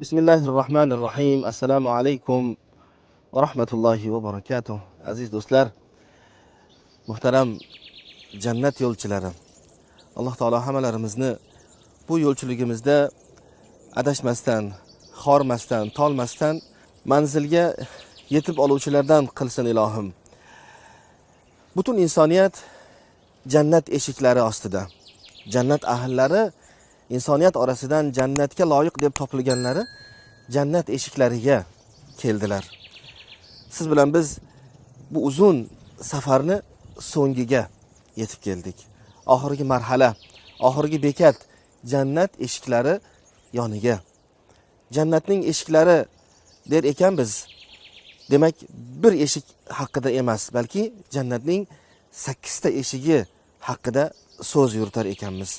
Bismillahir Rohmanir Rohim. Assalomu alaykum va rahmatullohi va barakatuh. Aziz do'stlar, muhtaram jannat yo'lchilari. Alloh taolo hammalarimizni bu yo'lchiligimizda adashmasdan, xormasdan, tolmasdan manzilga yetib oluvchilardan qilsin ilohim. Butun insoniyat jannat eshiklari ostida. Jannat ahllari insoniyat orasidan jannatga loyiq deb topilganlari jannat eshiklariga keldilar. Siz bilan biz bu uzun safarni so'ngiga yetib keldik. Oxirgi marhala, oxirgi bekat jannat eshiklari yoniga. Jannatning eshiklari der ekanmiz, demak bir eshik haqida emas, balki jannatning 8 ta eshigi haqida so'z yuritar ekanmiz.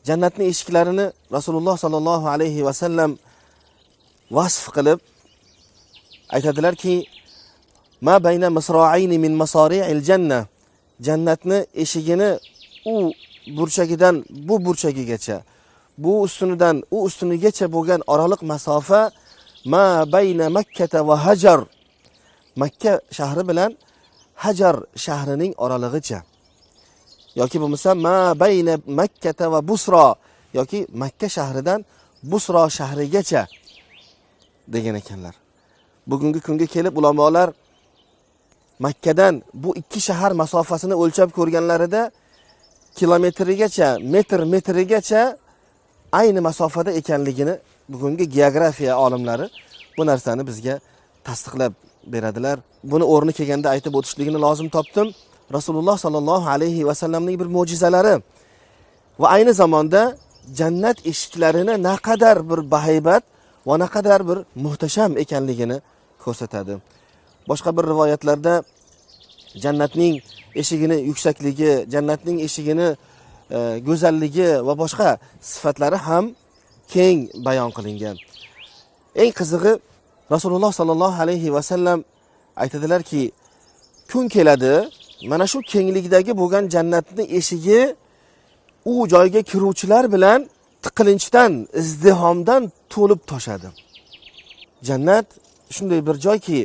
Jannatning eshiklarini Rasululloh sallallohu alayhi va sallam vasf qilib aytadilarki, ma bayna misra'ayni min masari'il janna. Jannatni eshigini u burchagidan bu burchagigacha, bu ustunidan u ustunigacha bo'lgan oraliq masofa ma bayna Makkata va Hajar, Makka shahri bilan Hajar shahrining oralig'icha, yoki bo'lmasa ma bayna Makkata va Busro, yoki Makka shahridan Busro shahrigacha degan ekanlar. Bugungi kunga kelib ulamolar Makkadan bu ikki shahar masofasini o'lchab ko'rganlarida kilometrigacha, metr metrigacha ayni masofada ekanligini bugungi geografiya olimlari bu narsani bizga tasdiqlab beradilar. Buni o'rni kelganda aytib o'tishligini lozim topdim. Rasululloh sallallohu alayhi va sallamning bir mo'jizalari va ayni zamonda jannat eshiklarini naqadar bir bahaybat va naqadar bir muhtasham ekanligini ko'rsatadi. Boshqa bir rivoyatlarda jannatning eshigini yuksakligi, jannatning eshigini go'zalligi va boshqa sifatlari ham keng bayon qilingan. Eng qizig'i Rasululloh sallallohu alayhi va sallam aytadilarki, kun keladi, mana shu kenglikdagi bo'lgan jannatning eshigi u joyga kiruvchilar bilan tiqilinchdan, izdihomdan to'lib toshadi. Jannat shunday bir joyki,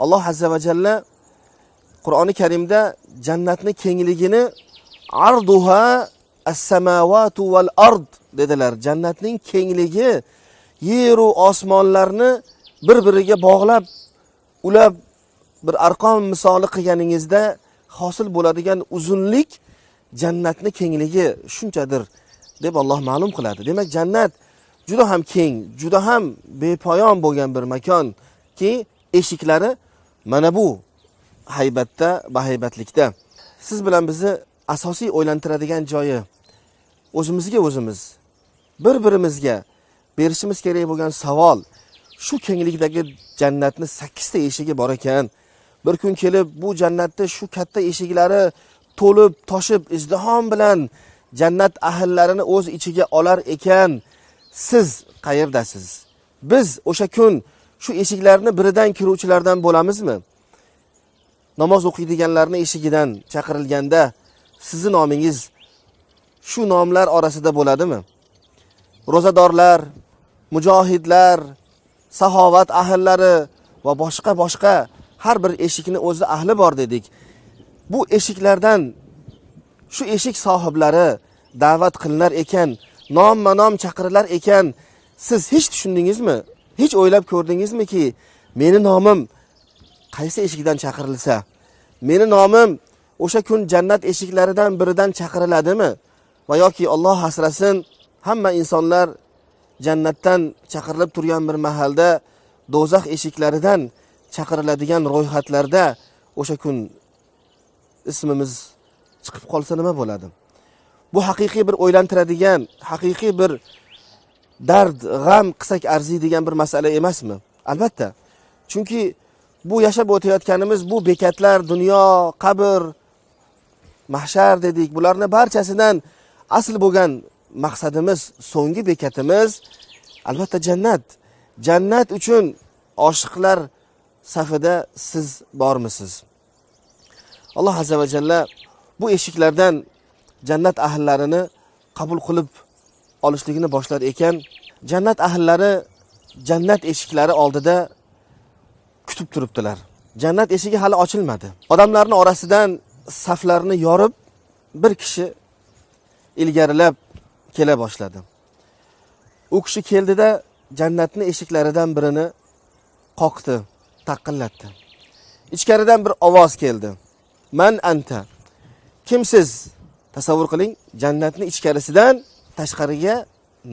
Alloh azza va jalla Qur'oni Karimda jannatning kengligini arduha as-samawati val ard dedilar. Jannatning kengligi yer va osmonlarni bir-biriga bog'lab, ulab bir arqon misoli qilganingizda hosil bo'ladigan uzunlik jannatning kengligi shunchadir deb Alloh ma'lum qiladi. Demak, jannat juda ham keng, juda ham bepoyon bo'lgan bir makonki, eshiklari mana bu haybatda, bahaybatlikda. Siz bilan bizni asosiy o'ylantiradigan joyi o'zimizga o'zimiz, bir-birimizga berishimiz kerak bo'lgan savol, shu kenglikdagi jannatni 8 ta eshigi bor ekan. Bir kun kelib bu jannatda shu katta eshiklari to'lib, toshib, izdihom bilan jannat ahllarini o'z ichiga olar ekan. Siz qayerdasiz? Biz o'sha kun shu eshiklarni biridan kiruvchilardan bo'lamizmi? Namoz o'qiydiganlarning eshigidan chaqirilganda sizni nomingiz shu nomlar orasida bo'ladimi? Ro'zadorlar, mujohidlar, saxovat ahllari va boshqa har bir eshikni o'zi ahli bor dedik. Bu eshiklardan shu eshik sohiblari da'vat qilinar ekan, nomma-nom chaqirilar ekan, siz hech tushundingizmi? Hech o'ylab ko'rdingizmiki, meni nomim qaysi eshikdan chaqirilsa, meni nomim o'sha kun jannat eshiklaridan biridan chaqiriladimi? Va yoki Alloh asrasin, hamma insonlar jannatdan chaqirilib turgan bir mahalda do'zax eshiklaridan chaqiriladigan ro'yxatlarda o'sha kun ismimiz chiqib qolsa nima bo'ladi? Bu haqiqiy bir o'ylantiradigan, haqiqiy bir dard, g'am qilsak arziydigan bir masala emasmi? Albatta. Chunki bu yashab o'tayotganimiz bu bekatlar, dunyo, qabr, mahshar dedik. Bularni barchasidan asl bo'lgan maqsadimiz, so'nggi bekatimiz albatta jannat. Jannat uchun oshiqlar safida siz bormisiz? Alloh azza va jalla bu eshiklardan jannat ahllarini qabul qilib olishligini boshlar ekan, jannat ahllari jannat eshiklari oldida kutib turibdilar. Jannat eshigi hali ochilmadi. Odamlarning orasidan saflarni yorib bir kishi ilgarilab kela boshladi. U kishi keldida jannatning eshiklaridan birini qoqdi, taqillatdi. Ichkaridan bir ovoz keldi. Man anta? Kimsiz? Tasavvur qiling, jannatning ichkarisidan tashqariga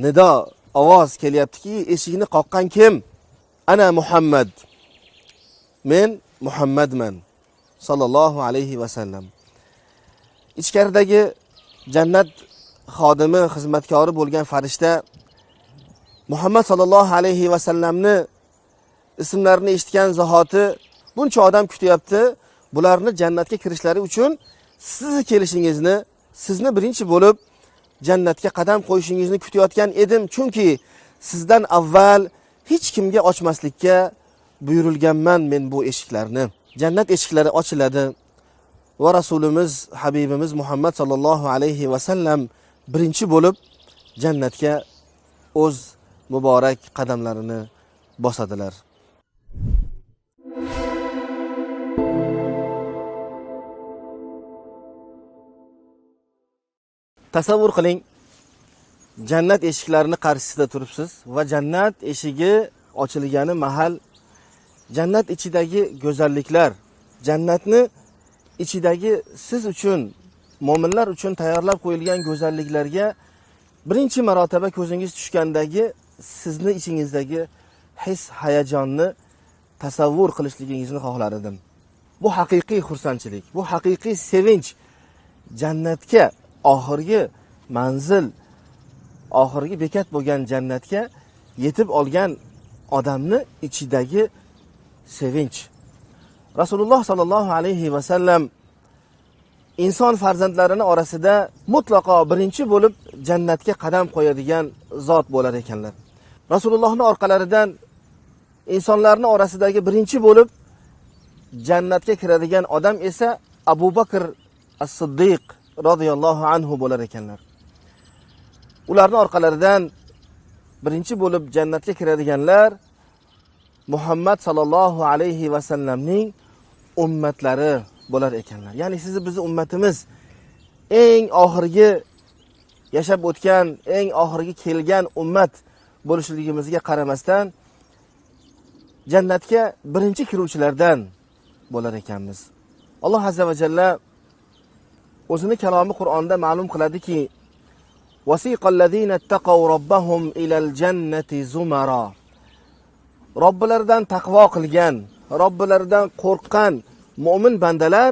nido, ovoz kelyaptiki, eshikni qoqqan kim? Ana Muhammad. Men Muhammadman sallallohu alayhi va sallam. Ichkaridagi jannat xodimi, xizmatkori bo'lgan farishta Muhammad sallallohu alayhi va sallamni ismlarini eshitgan zahoti buncha odam kutyapti, bularni jannatga kirishlari uchun sizni kelishingizni, sizni birinchi bo'lib jannatga qadam qo'yishingizni kutayotgan edim, chunki sizdan avval hech kimga ochmaslikka buyurilganman men bu eshiklarni. Jannat eshiklari ochiladi va Rasulimiz, Habibimiz Muhammad sallallohu alayhi va sallam birinchi bo'lib jannatga o'z muborak qadamlarini bosadilar. Tasavvur qiling, jannat eshiklarini qarshisida turibsiz va jannat eshigi ochilgani mahal jannat ichidagi go'zalliklar, jannatni ichidagi siz uchun, mo'minlar uchun tayyorlab qo'yilgan go'zalliklarga birinchi marotaba ko'zingiz tushgandagi sizni ichingizdagi his hayajonni tasavvur qilishligingizni xohlar edim. Bu haqiqiy xursandchilik, bu haqiqiy sevinch. Jannatga, oxirgi manzil, oxirgi bekat bo'lgan jannatga yetib olgan odamni ichidagi sevinch. Rasululloh sallallohu alayhi va sallam inson farzandlarini orasida mutlaqo birinchi bo'lib jannatga qadam qo'yadigan zot bo'lar ekanlar. Rasulullohning orqalaridan insonlarning orasidagi birinchi bo'lib jannatga kiradigan odam esa Abu Bakr as-Siddiq radhiyallohu anhu bo'lar ekanlar. Ularning orqalaridan birinchi bo'lib jannatga kiradiganlar Muhammad sallallohu alayhi va sallamning ummatlari bo'lar ekanlar. Ya'ni sizni bizni ummatimiz eng oxirgi yashab o'tgan, eng oxirgi kelgan ummat bo'lishligimizga qaramasdan jannatga birinchi kiruvchilardan bo'lar ekanmiz. Alloh azza va jalla o'zini kalomi Qur'onda ma'lum qiladiki, vasiqallazina ittaqaw robbahum ilal jannati zumara. Robbilaridan taqvo qilgan, Robbilaridan qo'rqqan mo'min bandalar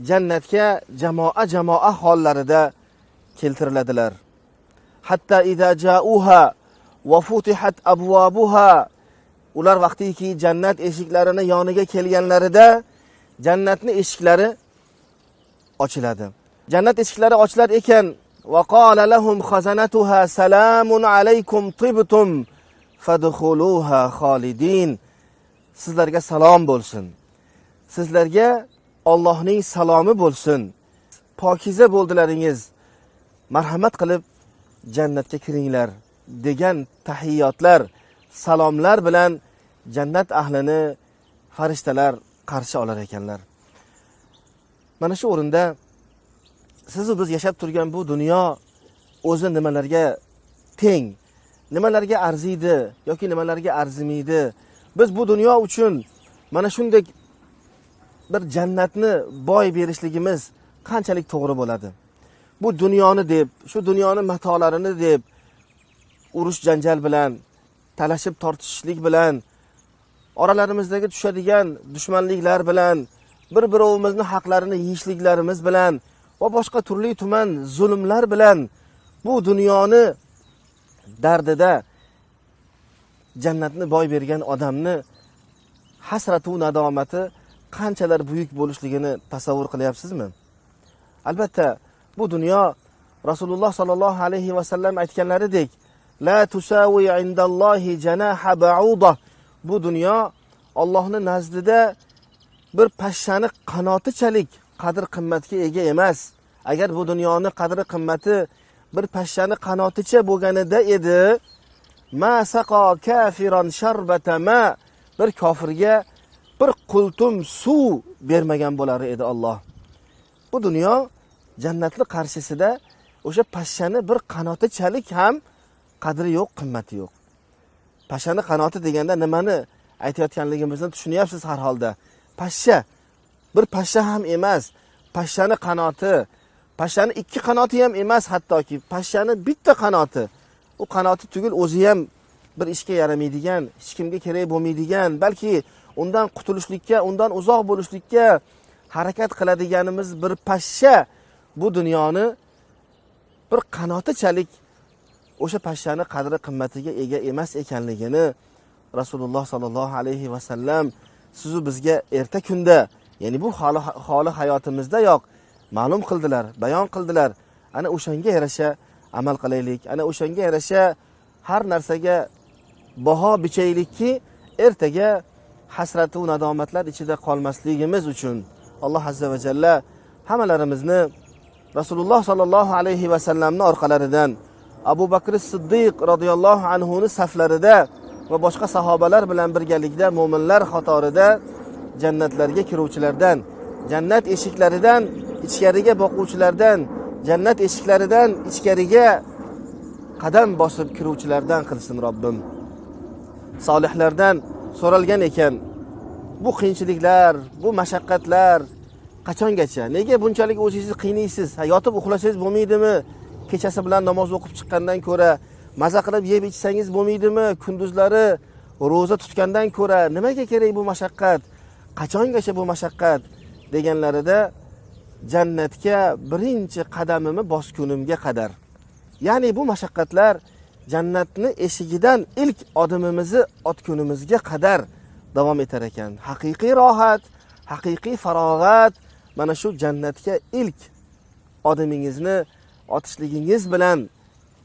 jannatga jamoa-jamoa hollarida keltiriladilar. Hatta iza ja'uha va futihat abwabuha. Ular vaqtiki jannat eshiklarini yoniga kelganlarida jannatning eshiklari ochiladi. Jannat eshiklari ochilar ekan, va qala lahum khazanatuha salamun alaykum tibtum fadkhuluha xolidin. Sizlarga salom bo'lsin. Sizlarga Allohning salomi bo'lsin. Pokiza bo'ldilaringiz. Marhamat qilib jannatga kiringlar degan tahiyyotlar, salomlar bilan jannat ahlini farishtalar qarshi olar ekanlar. Mana shu o'rinda siz va biz yashab turgan bu dunyo o'zi nimalarga teng, nimalarga arziydi yoki nimalarga arzimaydi? Biz bu dunyo uchun mana shunday bir jannatni boy berishligimiz qanchalik to'g'ri bo'ladi? Bu dunyoni deb, shu dunyoni matolarini deb urush janjal bilan, talashib tortishishlik bilan, oralarimizdagi tushadigan dushmanliklar bilan, bir-birovimizni haqlarini yeyishliklarimiz bilan va boshqa turli tuman zulmlar bilan bu dunyoni dardida jannatni boy bergan odamni hasratu nadomati qanchalar buyuk bo'lishligini tasavvur qilyapsizmi? Albatta, bu dunyo Rasululloh sallallohu alayhi va sallam aytganlaridek, la tusawi indallohi janaha ba'uda. Bu dunyo Allohning nazdida bir pashshani qanotichalik qadr qimmatga ega emas. Agar bu dunyoni qadri qimmati bir pashshani qanoticha bo'lganida edi, ma saqo kafiran sharbata ma, bir kofirga bir qultum suv bermagan bo'lar edi Alloh. Bu dunyo jannatli qarshisida o'sha pashshani bir qanotichalik ham qadri yo'q, qimmati yo'q. Pashshani qanoti deganda nimani aytayotganligimizni tushunyapsiz har holda. Pashsha bir pashsha ham emas, pashshani qanoti, pashshani ikki qanoti ham emas, hattoki pashshani bitta qanoti. U qanoti tugul o'zi ham bir ishga yaramaydigan, hech kimga kerak bo'lmaydigan, balki undan qutulishlikka, undan uzoq bo'lishlikka harakat qiladiganimiz bir pashsha bu dunyoni bir qanotichalik o'sha pashshani qadri qimmatiga ega emas ekanligini Rasululloh sallallohu alayhi va sallam sizu bizga erta kunda, ya'ni bu holi hayotimizdayoq ma'lum qildilar, bayon qildilar. Ana o'shanga yarasha amal qilaylik, ana o'shanga yarasha har narsaga baho bichaylikki, ertaga hasratu nadomatlar ichida qolmasligimiz uchun. Alloh azza va jalla hammalarimizni Rasululloh sallallohu alayhi va sallamni orqalaridan Abu Bakr Siddiq radhiyallohu anhu ni saflarida va boshqa sahobalar bilan birgalikda mo'minlar qatorida jannatlarga kiruvchilardan, jannat eshiklaridan ichkariga boquvchilardan, jannat eshiklaridan ichkariga qadam bosib kiruvchilardan qilsin Robbim. Solihlardan so'ralgan ekan, bu qiyinchiliklar, bu mashaqqatlar qachongacha? Nega bunchalik o'zingizni qiynaysiz? Ha, yotib uxlasangiz bo'lmaydimi? Kechasi bilan namoz o'qib chiqqandan ko'ra maza qilib yeb ichsangiz bo'lmaydimi? Kunduzlari ro'za tutgandan ko'ra nimaga kerak bu mashaqqat? Qachongacha bu mashaqqat deganlarida, jannatga birinchi qadamimni bosgunimga qadar. Ya'ni bu mashaqqatlar jannatni eshigidan ilk odimimizni otgunimizga qadar davom etar ekan. Haqiqiy rohat, haqiqiy farog'at mana shu jannatga ilk odimingizni otishligingiz bilan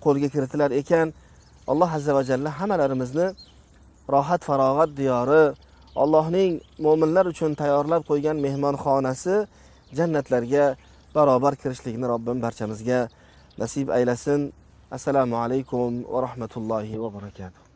qo'lga kiritilar ekan. Alloh azza va jalla hammalarimizni rohat farog'at diyori, Allohning mo'minlar uchun tayyorlab qo'ygan mehmonxonasi jannatlarga barobar kirishlikni Robbim barchamizga nasib aylasin. Assalomu alaykum va rahmatullohi va barakatuh.